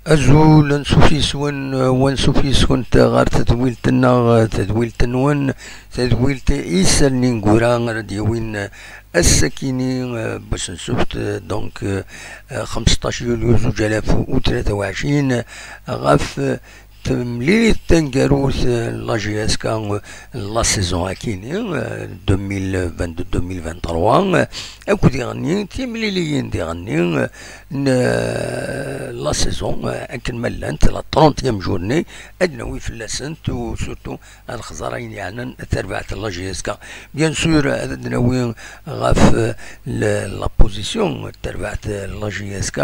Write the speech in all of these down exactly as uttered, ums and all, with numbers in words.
Azul, ansuf yes-wen, wansuf yes-kent ɣer tedwilt-nneɣ, tedwilt-nwen, tedwilt isallen ineggura ara d-yawin ass-akini, eh, n wass n ssebt, eh, donc, eh, xemseṭṭac yulyu zuǧ alaf u tlata u ɛecrin, ɣef, eh, temlilit taneggarut, eh, n la J S K, eh, n la saison akini, eh, deux mille vingt-deux deux mille vingt-trois, eh, akked iɣenni, timliliyin d iɣenni, eh, n, eh, la saison, eh, akken ma llant, la trentième journée, ad nawi fell-asent, u surtout ad nxeẓẓer ayen yeɛnan tarbaɛt n la J S K. Bien sûr, ad d-nawi ɣef, eh, le, la position n tarbaɛt n la J S K,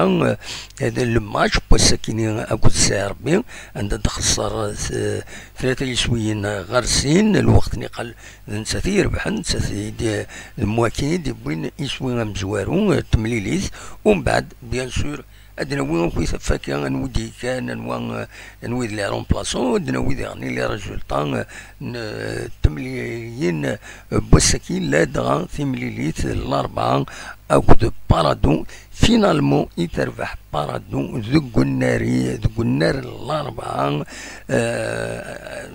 eh, le match n wass-akini akked C R B, anda d-xeṣṣer, eh, tlata yiswiyen ɣer sin, lweqt niqal d nettat i irebḥen, nettat i d, d Mwaki i d-yewwin iswi amezwaru, eh, n temlilit. Umbeɛd, bien sûr, ad d-nawi akk i tafaka, anwa i d-yekkan, anwa, eh, anwa i d les remplaçants, ad d-nawi diɣen les résultats, eh, n, eh, temliliyin, eh, n wass-agi, ladɣa timlilit n Larebɛa akked Paradou. Finalement, i terbeḥ Paradou deg unnar, deg unnar n Larebɛa, eh,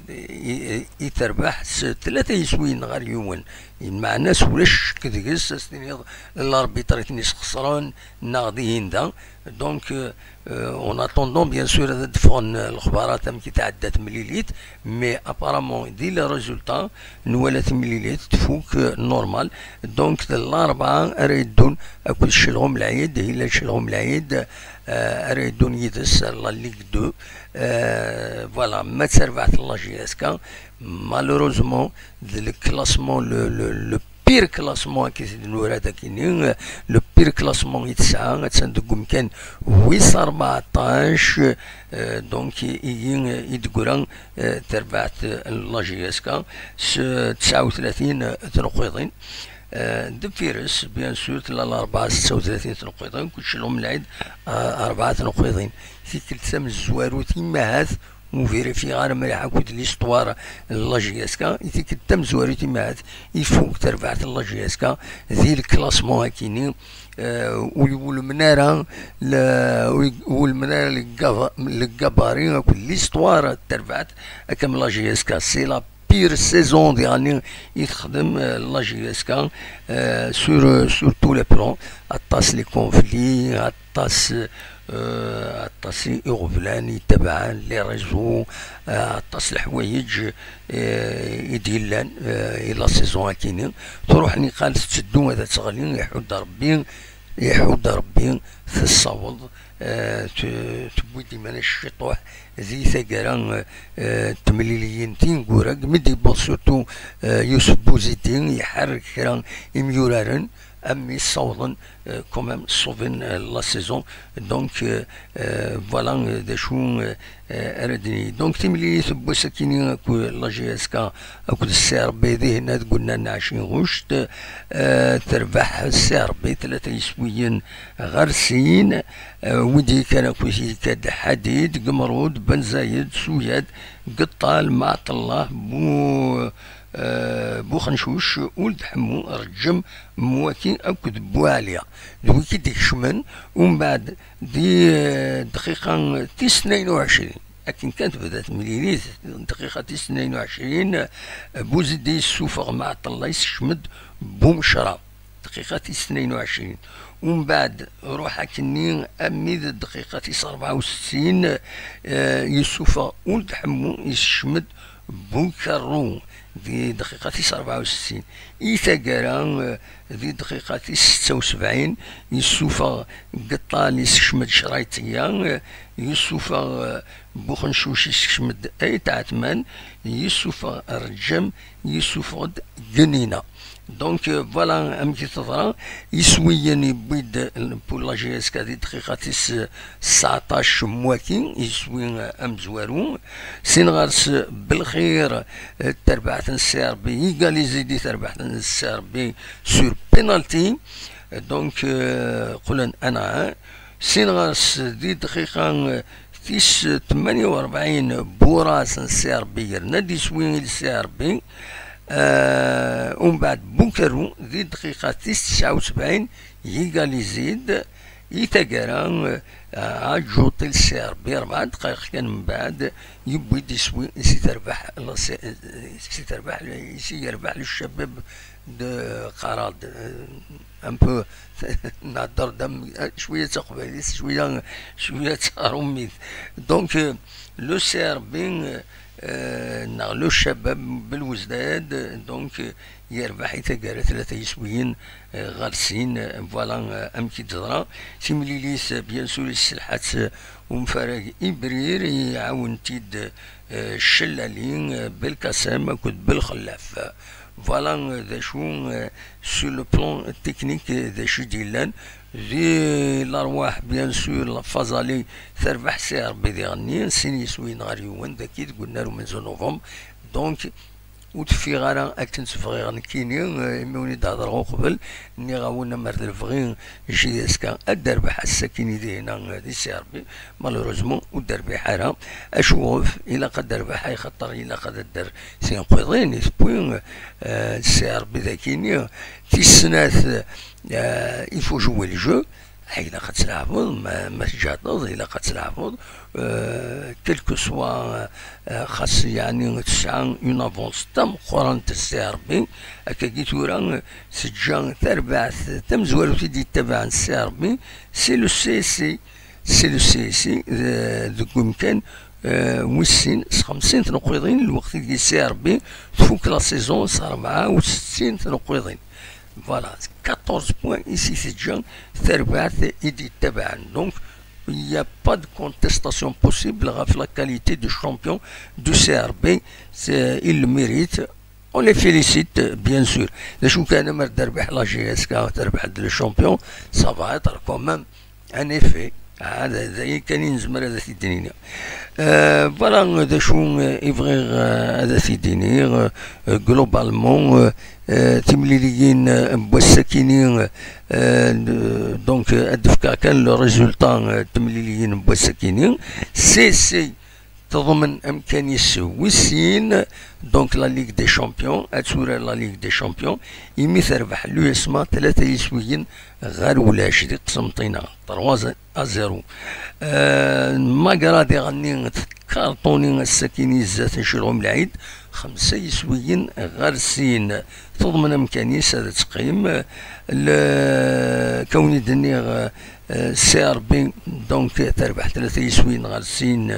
i, i, i terbeḥ s tlata yiswiyen ɣer yiwen. Meɛna s ulac ccek deg-s, ad s-tiniḍ d l'arbitre i ten-isxeṣren, neɣ dihin da. Donc, euh, en attendant, bien sûr, ad d-ffɣen lexbarat amek i tɛedda temlilit, mais apparemment, di les résultats, nwala timlilit tfuk, euh, normal. Donc, d Larebɛa ara yeddun akked Celɣum Lɛid, yella Celɣum Lɛid, euh, ara yeddun yid-s ar la Ligue deux. Euh, voilà, ma d tarbaɛt n la J S K, malheureusement, d le classement, le, le, le pire classement akka i d-nura dagini, euh, le pire classement i tesɛa, attan deg umkan wis rbeɛṭac, euh, donc, i, i, i d-teggra, euh, tarbaɛt n la J S K s tesɛa u tlatin tneqqiḍin. Euh, deffir-s, bien sûr, tella Larebɛa setta u tlatin tneqqiḍin, akked Celɣum Lɛid, euh, rebɛa tneqqiḍin. Tikkelt tamezwarut, imahat, ur vérifiɣ ara mliḥ akked l'histoire n la J S K, i tikkelt tamezwarut imahat ifuk tarbaɛt n la J S K di le classement akini, euh, ur iwulmen ara le, ur iwulmen ara le gaba-, le gabarit akked l'histoire n terbaɛt akka am la J S K. C'est la pire saison diɣen i texdem, euh, la J S K, euh, sur, euh, sur tous les plans. Aṭas les conflits, aṭas, euh, aṭas i iɣeblan i tabɛen, les réseaux, euh, aṭas leḥwayeǧ, euh, i d-yellan, euh, i la saison akini. Truḥ niqal tetteddu ad teɣli, iḥudd Rebbi, iḥudd Rebbi, tessaweḍ, euh, t-, tewwi-d iman-is ciṭuḥ di taggara, euh, euh, n temliliyin tineggura, mi d-yewweḍ surtout, euh, Yusef Bouzidi, iḥerrek kra imyuraren, am mi ssawḍen, euh, quand même, ṣṣubin, euh, la saison. Donc, euh, euh, voilà, euh, d acu, euh, euh, ara d-nini. Donc, timlilit n wass-akini akked la J S K akked C R B dihin deg unnar n ɛecrin ɣuct, euh, terbeḥ C R B tlata yiswiyen ɣer sin, euh, wid yekkan akked yekka-d Ḥadid, Gemrud, Ben Zayed, Suyad, Geṭṭal, Maɛṭellah, Bu-, euh, Buxencuc, Uld Ḥemmu, Reǧǧem, Mwaki akked Buɛliya. D wiki d-ikecmen, umbeɛd di, eh, dqiqa tis tnayen u ɛecrin. Akken kan tebda temlilit, dqiqa tis tnayen u ɛecrin, eh, Buzidi yessufeɣ Maɛṭellah, yessekcem-d Bumecra. Dqiqa tis tnayen u ɛecrin. Umbeɛd, ruḥ akkenni, armi d dqiqa tis rebɛa u settin, eh, yessufeɣ Uld Ḥemmu, yessekcem-d Bukerru di dqiqa tis rebɛa u settin. I taggara, eh, di dqiqa tis setta u sebɛin, yessufeɣ Geṭṭal, yessekcem-d Craytiya, eh, yessufeɣ, eh, Buxencuc, yessekcem-d Ayt Ɛetman, yessufeɣ Reǧǧem, yessufeɣ-d Genina. Donc, euh, voilà amek i teḍra. Iswiyen yewwi-d, euh, pour la J S K di dqiqa tis, euh, tseɛṭac Mwaki, iswi, euh, amezwaru. Sin ɣer-s, euh, Belxir, euh, tarbaɛt n C R B, égalisé di tarbaɛt n C R B sur penalty. Euh, donc, euh, qqlen un à un. Sin ɣer-s di dqiqa, euh, tis tmanya u rebɛin, Buras n C R B yerna-d iswi i le C R B. Euh, umbeɛd Bukerru di dqiqa tis tesɛa u sebɛin, yégalisé-d. I taggara, eh, aǧuṭ i le C R B, rebɛa dqayeq kan mbeɛd, yewwi-d iswi i si terbeḥ, si terbeḥ, i si yerbeḥ le Chabab de Qarad. Eh, un peu, nhedder-d am, cwiya d taqbaylit, cwiya, cwiya d taṛumit. Donc, eh, le C R B, eh, neɣ le Chabab Belwezdad, donc, eh, yerbeḥ i taggara tlata yiswiyen, eh, ɣer sin, eh, voilà, eh, amek i d-teḍra. Timlilit, eh, bien sûr, yesselḥa-tt, eh, umfarag Ibrir, iɛawen-t-id, eh, Cellali, eh, Belkasem akked Belxellaf. Voilà, eh, d acu, eh, sur le plan technique, eh, d acu i d-yellan. Di lerwaḥ, bien sûr, la phase aller terbeḥ C R B diɣenni, sin yiswiyen ɣer yiwen, dagi deg unnar umenzu novembre. Donc, ur d-ffiɣ ara akken tt-bɣiɣ nekkini, eh, imi wen-d-hedreɣ uqbel, nniɣ-awen amer d lebɣi J S K ad d-terbeḥ ass-akini dihin, eh, di C R B, malheureusement ur d-terbiḥ ara. Acuɣef? Ilaq ad d-terbeḥ, axaṭer ilaq ad d-terr tineqqiḍin i tewwi, eh, C R B dagini. Tis snat, eh, il faut jouer le jeu. Ah, ilaq ad tleɛbeḍ, ma, ma tǧehdeḍ, ilaq ad tleɛbeḍ. Euh, quel que soit, euh, xas, yeɛni, tesɛa une avance tameqqrant s C R B, akkagi tura, euh, teǧǧa tarbaɛt tamezwarut i d-yettabaɛen s C R B, c'est le C S C. C'est le C S C, euh, deg umkan, euh, wis sin s xemsin tneqqiḍin, lweqt i deg C R B tfuk la saison s rebɛa u settin tneqqiḍin. Voilà, quatorze points i s-teǧǧa terbaɛt i d-yettabaɛen. Donc, il n'y a pas de contestation possible ɣef la qualité du champion du C R B. C'est, il le mérite. On les félicite, bien sûr. D acu kan, amer d-terbeḥ la J S K, terbeḥ-d le champion, ça va être quand même un effet. Ah, d d ayen kan i nezmer ad t-id-nini. Euh, voilà, d acu, euh, i bɣiɣ, euh, ad t-id-iniɣ, euh, globalement, euh, euh, timliliyin, euh, n wass-akini, euh, euh, donc, euh, ad d-fkeɣ kan le résultat, euh, n temliliyin n wass-akini. C S C teḍmen amkan-is wis sin, donc la Ligue des Champions, ad turar la Ligue des Champions, imi terbeḥ l'U S M A tlata yiswiyen ɣer ulac di Qsenṭina, trois à zéro. Euh, Magra diɣenni tkarṭuni ass-akini zdat n Celɣum Lɛid, xemsa yiswiyen ɣer sin. Teḍmen amkan-is ad teqqim. Le, kawen i d-nniɣ, euh, C R B, donc, terbeḥ tlata yiswiyen ɣer sin,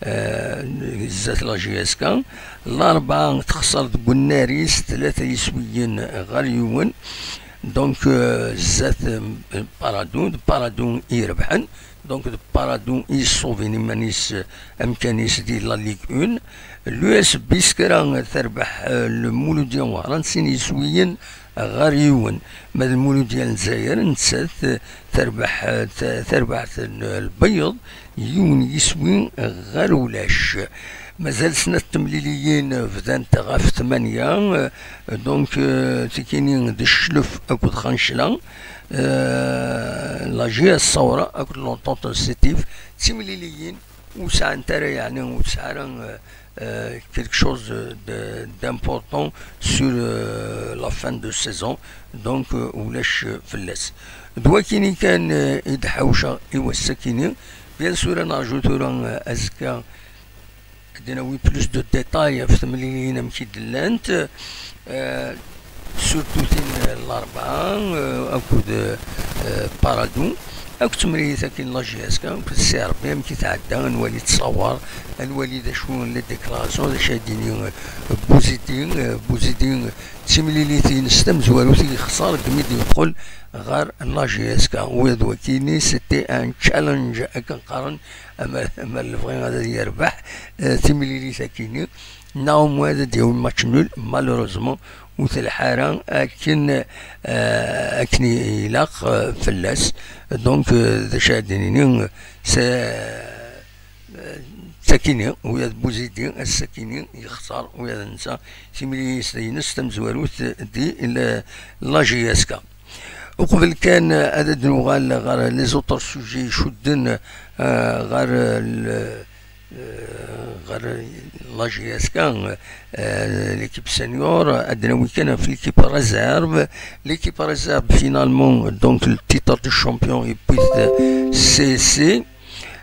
euh, zdat la J S K. Larebɛa texṣer deg unnar-is tlata yiswiyen ɣer yiwen. Donc, euh, zdat, euh, Paradou, d Paradou i irebḥen. Donc, d Paradou i yessuḍin iman-is, euh, amkan-is di la Ligue un. L'U S B Biskra terbeḥ, euh, le Mouloudia Wahran, sin yiswiyen ɣer yiwen. Ma d Lmuludya n Lezzayer, nettat, eh, terbeḥ, eh, t-, tarbaɛt n Lbeyyeḍ, yiwen yiswi ɣer ulac. Mazal snat temliliyin bdant ɣef tmanya, eh, donc, eh, tikini d Cclef akked Xancla, eh, la J S Sawra akked l'Entente Sétif, d timliliyin ur sɛant ara, yeɛni ur tesɛi ara, eh, euh, quelque chose de, d'important sur, euh, la fin de saison. Donc, euh, ulac, euh, fell-as. D wakini kan, euh, i d-ḥawceɣ i wass-akini. Bien sûr, ad nerju tura, euh, azekka ad d-nawi plus de détails ɣef temliliyin amek i d-llant. Euh, surtout tin, euh, n Larebɛa, euh, akked, euh, Paradou, akked temlilit akin n la J S K, akked C R B, amek i tɛedda, ad nwali ttṣawar, ad nwali d acu n les déclarations, d acu ay d-yini, euh, Bouzidi, euh, Bouzidi, euh, d timlilit-ines tamezwarut i yexṣer deg mi d-yeqqel ɣer la J S K. Ula d wakini, c'était un challenge, akken qqaren, ama, ama lebɣi ad yerbeḥ, euh, timlilit akini. Neɣ au moins ad d-yawi match nul, malheureusement, ur telḥa ara akken, eh, akken i ilaq, eh, fell-as. Donc, eh, d acu ara d-nini, s-, eh, sakini, ula d Bouzidi, ass-akini yexṣer, ula d netta, timlilit-ines tamezwarut di la, la J S K. Uqbel kan, eh, ad d-nuɣal ɣer les autres sujets icudden, eh, ɣer, eh, le, ɣer la J S K, euh, l'équipe senior, ad nawi kan ɣef l'équipe réserve. L'équipe réserve, finalement, donc, le titre de champion, et puis, euh, C S C,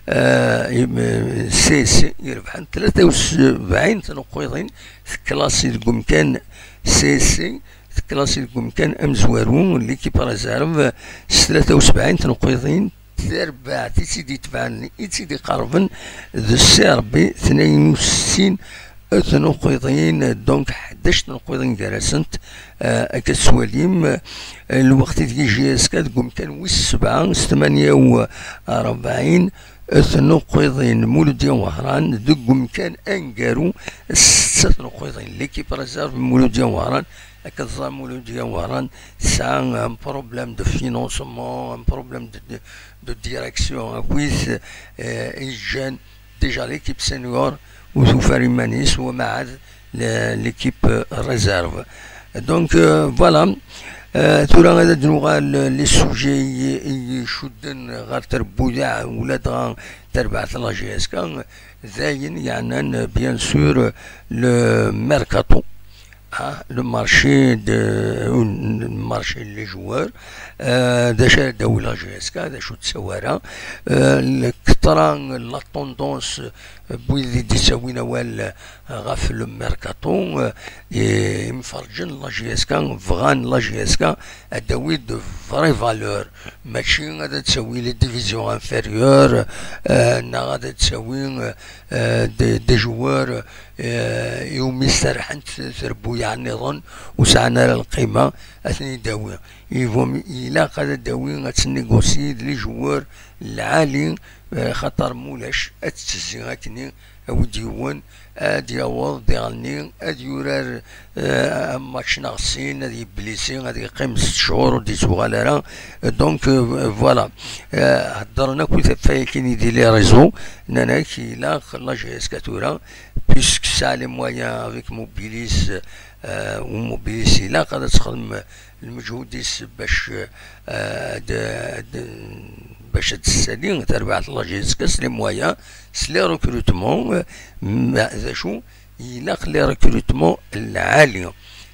euh, et, euh, C S C, yerbeḥ tlata u sebɛin tnuqqiḍin, teklasi deg umkan C S C, teklasi deg umkan amezwaru, l'équipe réserve, s tlata u sebɛin tnuqqiḍin, tarbaɛt i tt-id-itebɛen, i tt-id-iqerben d C R B, tnayen u settin tnuqqiḍin, donc ḥdac tnuqqiḍin gar-asent, euh, akka tettwalim, euh, lweqt ideg J S K deg umkan wis sebɛa s tmanya u rebɛin tnuqqiḍin, Muludya Wehran deg umkan aneggaru s setta tnuqqiḍin, l'équipe réserve Muludya Wehran. Akka teẓram, Muludya Wehran tesɛa un problème de financement, un problème de, de, de direction akkit, euh, i yeǧǧan déjà l'équipe senior ur tufi ara iman-is, wamɛad le-, l'équipe réserve. Donc, euh, voilà. Euh, tura ad d-nuɣal les sujets i, i icudden ɣer trebbuyaɛ, ula dɣa tarbaɛt n la J S K, d ayen yeɛnan, bien sûr, le mercato. Ah, le marché de, le marché des joueurs, euh, d acu ara d-tawi la J S K, d acu ur d-tettawi ara, euh, lketṛa, la tendance, euh, n wid i d-ittawin awal, euh, ɣef le mercato, euh, et imferrǧen la J S K, bɣan la J S K ad d-tawi de vraies valeurs, mačči ad d-tawi les divisions inférieures, euh, neɣ ad d-tawi, euh, euh, des, des joueurs, euh, iwumi serrḥent trebbuyaɛ-nniḍen ur sɛan ara lqima, ad ten-id-tawi. Il vaut mi-, ilaq ad d-tawi, ad tennigusyi d les joueurs lɛali, euh, xaṭer mulac ad tettezzi akkenni, awi-d yiwen, ad yaweḍ diɣenni, ad yurar, euh, un match neɣ sin, ad yeblisi, ad yeqqim sett cchur, ur d-yettuɣal ara. Donc, euh, voilà. Euh, heddren akk ɣef waya-kini di les réseaux, nnan-ak ilaq la J S K tura, puisque tesɛa les moyens avec Mobilis, euh, u Mobilis ilaq ad texdem lmeǧhud-is bac, euh, ad, ad, bac ad tessali tarbaɛt n la J S K s les moyens, s les recrutements, euh, ma-, d acu, ilaq les recrutements lɛali.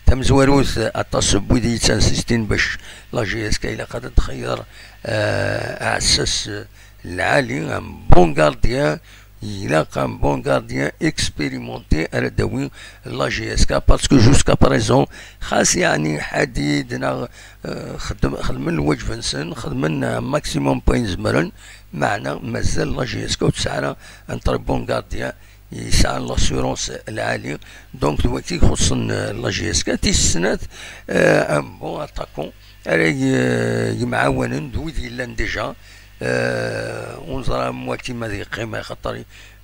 Tamezwarut, aṭas n wid yettinsistin bac la J S K ilaq ad txeyyer, euh, aɛessas, euh, lɛali, un bon gardien, ilaq un bon gardien expérimenté ara d-tawi la J S K, parce que jusqu'à présent, xas yeɛni ḥadid neɣ, euh, xedm-, xedmen lwaǧeb-nsen, xedmen un maximum n wayen zemren, meɛna mazal la J S K ur tesɛi ara un très bon gardien yesɛan l'assurance lɛali. Donc, d wagi i ixuṣṣen, euh, la J S K. Tis snat, euh, un bon attaquant ara y-, yemɛawanen d wid yellan déjà. Euh, ur neẓri am wagi ma ad yeqqim, axaṭer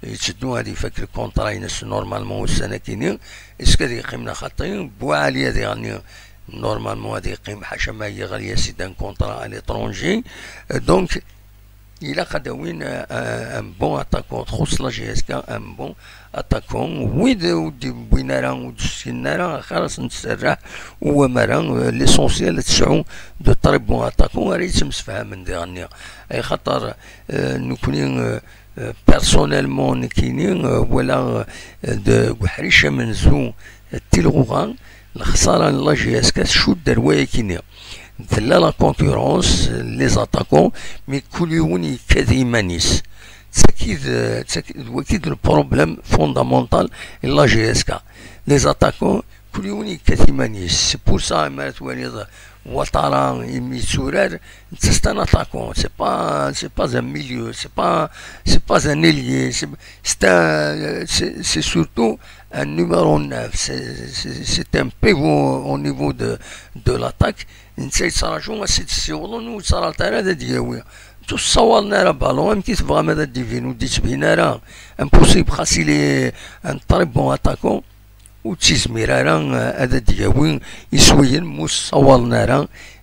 yetteddu ad ifak lkuntra-ines normalement ussan-akini. Est-ce que ad yeqqim neɣ xaṭi? Bouali ad iɣenni, normalement ad yeqqim, ḥaca ma yeɣli-as-id un contrat à l'étranger. Euh, donc, ilaq ad d-awin, euh, un bon attaquant, txuṣṣ la J S K un bon attaquant. Wid ur d-wwin ara, ur d-ssinen ara, axir ad sen-tserreḥ uwamara, euh, l'essentiel ad tesɛu de très bons attaquants ara yettemsefhamen diɣenni. Ay xaṭer, euh, nekkni, euh, euh, personnellement, nekkini, euh, walaɣ, euh, deg uḥric amenzu, euh, n tilɣuɣa, lexsara n la J S K tcudd ar wayakini. Tella la concurrence, les attaquants, mais kul yiwen yekkat i yiman-is. D taki d, d taki, d wagi d le problème fondamental n la J S K. Les attaquants, kul yiwen yekkat i yiman-is. C'est pour ça, mi ara twaliḍ Ouattara imi yetturar, netta c'est un attaquant, c'est pas, c'est pas un milieu, c'est pas, c'est pas un ailier, c'est, c'est un, c'est, c'est surtout un numéro neuf, c'est, c'est, c'est un pivot au niveau de, de l'attaque. Netta yettraǧu ad s-id-ssiwḍen, ur yettraǧu ara ad d-yawi. Ur ssawḍen ara ballon, amek i tebɣam ad d-ibin, ur d-yettbin ara? Impossible, xas il est un très bon attaquant, ur ttizmir ara, euh, ad d-yawi iswiyen, mu ssawḍen ara,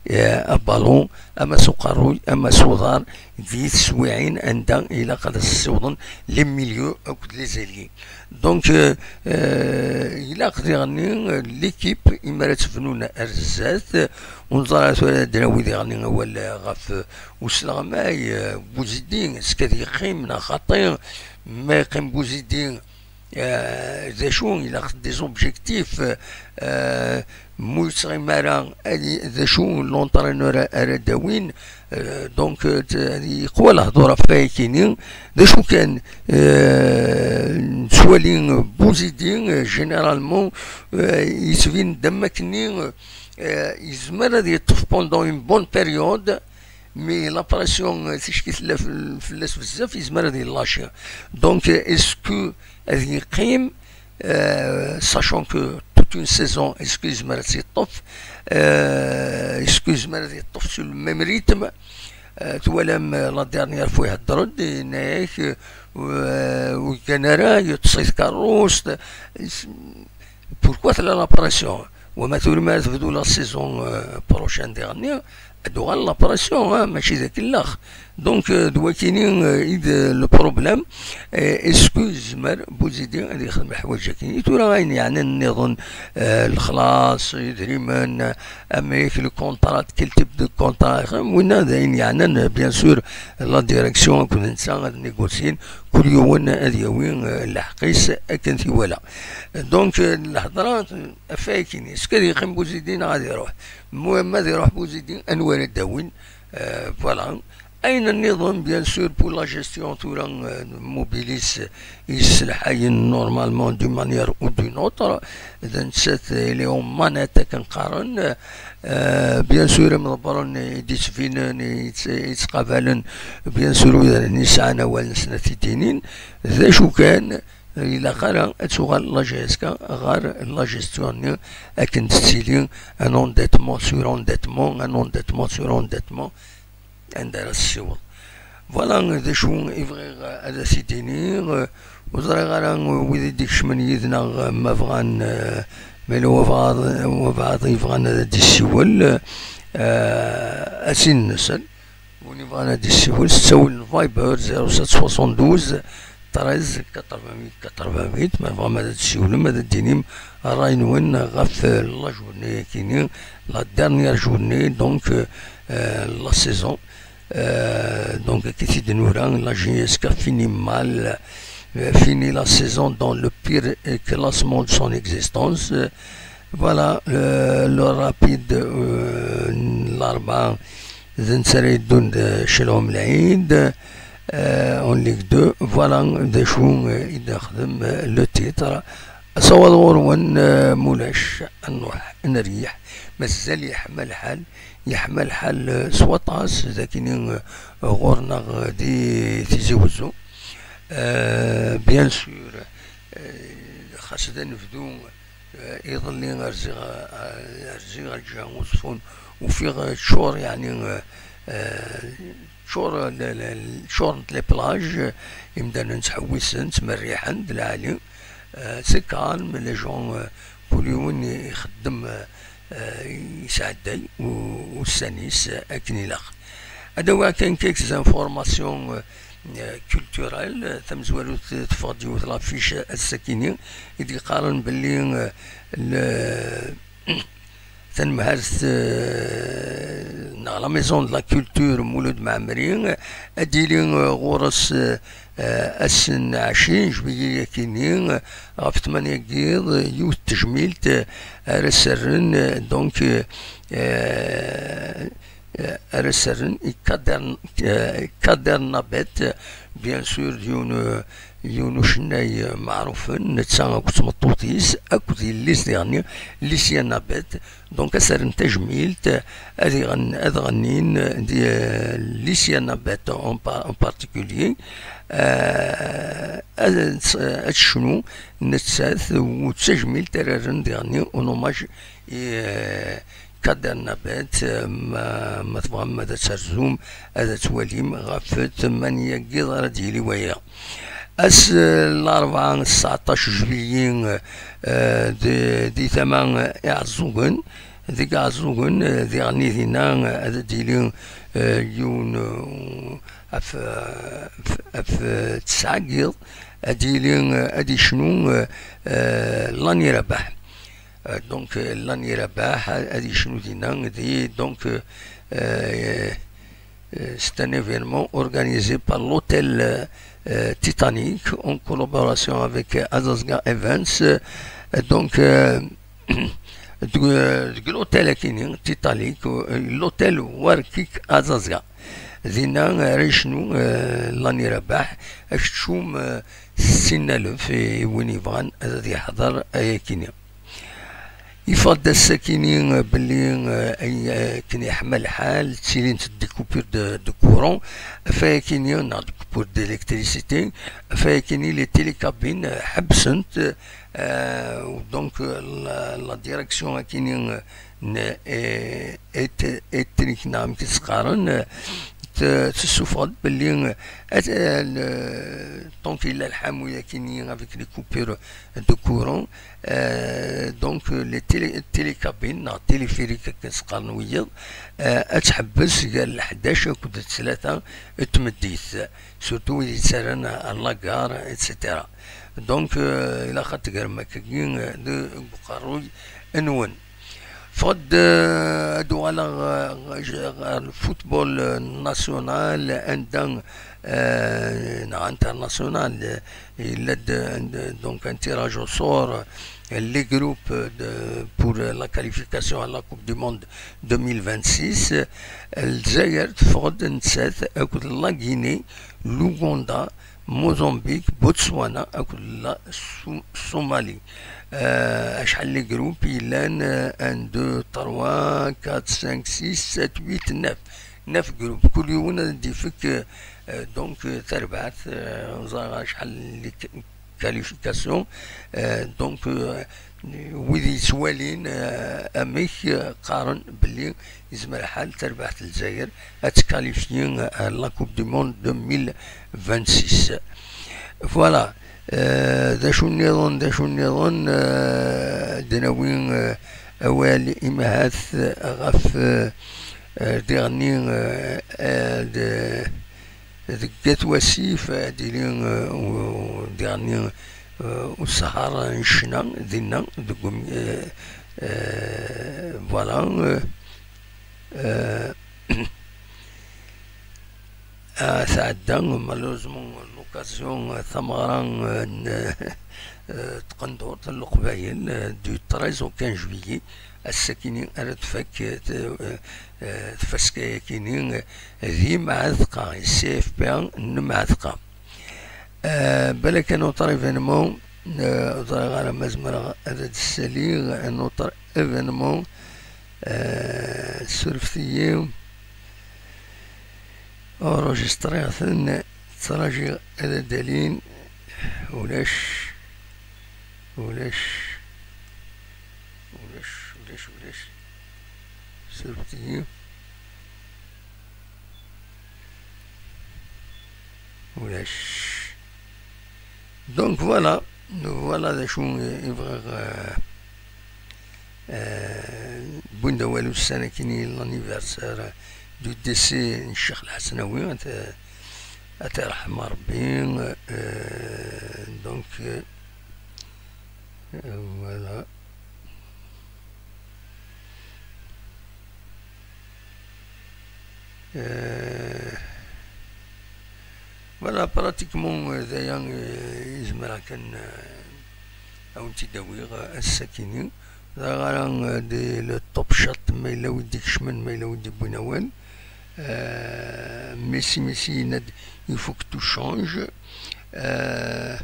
eh, abalun, ama s uqerruy, ama s uḍar, di teswiɛin anda ilaq ad as-ssiwḍen les milieux akked les ailiers. Donc, euh, euh, ilaq diɣenni, euh, l'équipe, imi ara tebnun ar zdat, euh, ur neẓri ara tura ad d-nawi diɣenni awal, euh, ɣef, euh, usleɣmay, euh, Bouzidi, est-ce qu'ad yeqqim neɣ xaṭi? Ma yeqqim Bouzidi, euh, d acu, ilaq des objectifs, euh, mu yettɣimi ara, ad i-, d acu l'entraîneur ara d-awin? Euh, donc, euh, t-, yeqwa lehdur ɣef wayakini. D acu kan, euh, nettwali Bouzidi, euh, généralement, euh, yettbin-d am wakken-nni, euh, yezmer ad yeṭṭef pendant une bonne période, mais la pression, euh, ticki tella fell-, fell-as bezzaf, yezmer ad yelâché. Donc, euh, est-ce que ad yeqqim, euh, sachant que toute une saison, est-ce que yezmer ad tt-yeṭṭef, euh, est-ce que yezmer ad yeṭṭef sur le même rythme? Euh, twalam, euh, la dernière fois ihedder-d, yenna-yak, euh, ur yeggan ara, yeṭṭes-it tkerrust. Pourquoi tella la pression? Wama tura mi ara tebdu la saison, euh, prochaine diɣenni, ad tuɣal la pression, hein, mačči d akellax. Donc, euh, d wakini, euh, i d, euh, le problème. Euh, est-ce que yezmer Bouzidi ad yexdem leḥwayeǧ-akini? Tura ayen yeɛnan nniḍen, euh, lexlaṣ, idrimen, euh, amek, le contrat, quel type de contrat, winna d ayen yeɛnan, euh, bien sûr, la direction akked netta ad négocien, kul yiwen ad yawi, euh, lḥeqq-is akken t-iwala. Donc, euh, lehḍra, euh, ɣef wayakini, est-ce que ad yeqqim Bouzidi neɣ ad iruḥ? Muhim ad iruḥ Bouzidi, anwa ara d-awin? Euh, voilà. Ayen nniḍen, bien sûr, pour la gestion, tura, euh, Mobilis, yesselḥayen normalement d'une manière ou d'une autre. D nettat, euh, il est aux manettes, akken qqaren. Euh, bien sûr, imḍebbren i d-yettbinen, i yett-, i yettqabalen, bien sûr, wid ara yesɛan awal-nsen ad t-id-inin. D acu kan, ilaq ara ad tuɣal la J S K ɣer la gestion-nni akken tettili, un endettement sur endettement, un endettement sur endettement, anda ara tessiweḍ. Voilà d acu i bɣiɣ ad as-id-iniɣ. Ur ẓriɣ ara wid i d-ikecmen yid-neɣ ma bɣan, eh, ma yella wabɛaḍ, wabɛaḍ yebɣan ad d-yessiwel, eh, ad s-in-nsel. Win yebɣan ad d-yessiwel s ttawil n Viber, zéro sept soixante-douze treize quatre-vingt-huit quatre-vingt-huit. Ma tebɣam ad d-tessiwlem, ad d-tinim ṛṛay-nwen ɣef, euh, la journée-akini, la dernière journée, donc, euh, euh, la saison. Euh, donc, akka i t-id-nura, la J S K finit mal, euh, finit la saison dans le pire, euh, classement de son existence. Euh, voilà, euh, le Rapide, euh, Larba, d netta ara yeddun d Celɛum Lɛid, euh, en Ligue deux. Voilà d acu, euh, i d-nexdem, euh, le titre. Asawaḍ ɣur-wen, euh, mulac, ad nruḥ, ad nreyyeḥ. Mazal yeḥma lḥal, yeḥma lḥal, euh, s waṭas, d akini, euh, ɣur-neɣ, euh, di Tizi Wezzu. Euh, bien sûr, euh, xas d anebdu, euh, iḍelli rziɣ, euh, rziɣ lǧiha n Uẓeffun, ufiɣ, euh, ččur, yeɛni, euh, euh, ččur, le, le, ččurent les plages, euh, imdanen ttḥewwisen, ttmerriḥen, d lɛali. Euh, c'est calme, les gens, euh, kul yiwen ixeddem, euh, euh, yesɛedday u-, ussan-is, euh, akken ilaq. Ad awiɣ kan quelques informations, euh, euh, culturelles. Tamezwarut, euh, teffeɣ-d yiwet l'affiche ass-akini i d-yeqqaren belli, euh, le-, tanemhalt, euh, neɣ la Maison de la Culture Mulud Mɛemmri, euh, ad d-yili, euh, ɣur-s, euh, euh, ass n ɛecrin juillet-akini, euh, ɣef tmanya n yiḍ, yiwet n tejmilt, euh, ara s-rren, euh, donc, euh, euh, euh, ara s-rren i Kader, euh, Kader Nabet, euh, bien sûr, d yiwen, euh, yiwen ucennay, euh, meɛrufen, netta akked tmeṭṭut-is, akked yelli-s diɣenni, Licia Nabet. Donc, ad s-rren tajmilt, euh, ad iɣen-, ad ɣennin, euh, di, euh, Licia Nabet en pa-, en particulier, euh, ad, ad tecnu nettat, u d tajmilt ara rren diɣenni en hommage i, euh, Kader Nabet, euh, ma, ma tebɣam ad terzum, ad twalim ɣef tmanya n yiḍ ara d-yili waya. Ass, euh, n larebɛa, tseɛṭac juillet, euh, di, di tama, euh, Iɛeẓẓugen, deg Iɛeẓẓugen, eh, diɣen dinna, eh, ad d-yili, eh, yiwen, eh, af, af, af, eh, tesɛa n yiḍ, ad d-yili, eh, ad yecnu, eh, eh, Lani Rabaḥ. Euh, donc, euh, Lani Rabaḥ, ad, ad yecnu dinna, di, donc, euh, euh, euh, c'est un événement organisé par l'hôtel, euh, euh, Titanic en collaboration avec, euh, Azazga Events. Euh, donc, euh, deg, euh, deg l'hôtel akini, Titanic, euh, l'hôtel Warkik Azazga. Dinna, euh, ara yecnu, euh, Lani Rabaḥ, akeččum, euh, sin alef i win yebɣan ad yeḥḍer ayakini. Yeffeɣ-d ass-akini, eh, belli, eh, ay, eh, akken yeḥma lḥal, ttilint des coupures de, de courant, ɣef wayakini, neɣ des coupures d'électricité, ɣef wayakini, les télécabines, eh, ḥebsent, eh, donc, eh, la, la direction akini, eh, n, eh, et-, électrique, neɣ amek i s-qqaren, eh, t-, tessuffeɣ-d belli, eh, at-, eh, le, donc, yella lḥamu akini avec les coupures de courant, Euh, donc, euh, les télé-, télécabines, neɣ téléphérique akken s-qqaren wiyiḍ, euh, ad tḥebbes gar leḥdac akked tlata n tmeddit, surtout wid yettarran ar la gare, et cetera. Donc, euh, ilaq ad tegrem akkagi, euh, deg uqerruy-nwen. Ffeɣ-d, euh, ad uɣaleɣ, euh, ɣer le football, euh, national, anda, euh, neɣ international, euh, yella-d, euh, donc un tirage au sort, euh, les groupes de, pour, euh, la qualification à la Coupe du Monde deux mille vingt-six. Euh, Lezzayer teffeɣ-d nettat akked la Guinée, l'Ouganda, Mozambique, Botswana akked la Sou-, Somalie. Euh, acḥal les groupes yellan? Euh, un, deux, trois, quatre, cinq, six, sept, huit, neuf. Neuf groupes. Kul yiwen ad d-ifek, euh, donc, euh, tarbaɛt, euh, ur ẓriɣ acḥal les qualifications. Euh, donc, euh, wid yettwalin, euh, amek, euh, qqaren belli yezmer lḥal tarbaɛt n Lezzayer ad tkalifyi, euh, ar la Coupe du Monde deux mille vingt-six. Voilà. Euh, d acu nniḍen, d acu nniḍen, euh, ad d-nawi, euh, awal imahat ɣef, euh, euh, diɣenni, euh, euh, d-, deg At Wasif, ad d-yili, euh, u-, diɣenni, euh, usehher n ccna dinna, deg um-, euh, euh, voilà, euh, euh, ah, tɛedda, malheureusement, l'occasion, euh, tameɣra, euh, n, euh, tqendurt n Leqbayel, euh, du treize au quinze juillet, ass-akini ara tfak, euh, t-, euh, euh, tfaska-yakini, euh, di Mɛatqa, C F P A n Mɛatqa. Euh, balak un autre événement, euh, ur ẓriɣ ara ma zemreɣ ad d-ssaliɣ un autre événement, euh, surfet-iyi. Enregistriɣ-ten, ttṛajiɣ ad d-alin. Ulac, ulac, ulac, ulac, ulac. Surfet-iyi. Ulac. Donc voilà, voilà d acu i bɣiɣ, euh, euh, wwin-d awal ussan akkin i l'anniversaire du décès n Ccix Lḥesnawi, ad, ad t-irḥem Rebbi, euh, donc, euh, voilà. Euh, voilà, pratiquement, euh, d aya, euh, i zemreɣ kan, euh, ad wen-tt-id-awiɣ, euh, ass-akini. Ẓriɣ ara, euh, di le top chat, ma yella wi d-ikecmen, ma yella wi d-iwwin awal. Euh, Messi, Messi yenna-d, il faut que tout change. Euh,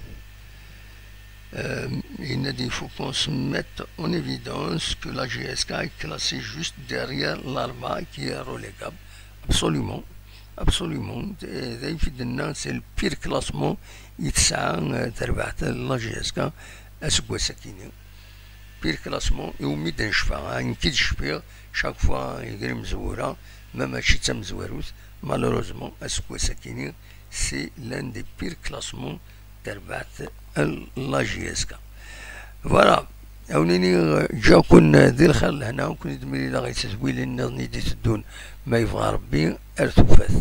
Euh, il faut qu'on se mette en évidence que la J S K est classée juste derrière l'Arba qui est relégable. Absolument. Absolument. D ayen i d-nenna, c'est le pire classement i tesɛa, euh, terbaɛt la J S K aseggas-akini. Pire classement iwumi d-necfa, ah, nekk i d-cfiɣ, chaque fois yegri mezwura, ma mačči d tamezwarut, malheureusement, aseggas-akini, c'est l'un des pires classements terbaɛt la J S K. Voilà. Awnini, ǧǧaw-ken di lxir lehna, ken-id-mlileɣ i tezwilin nniḍen i d-iteddun, ma yebɣa Rebbi, ar tufat.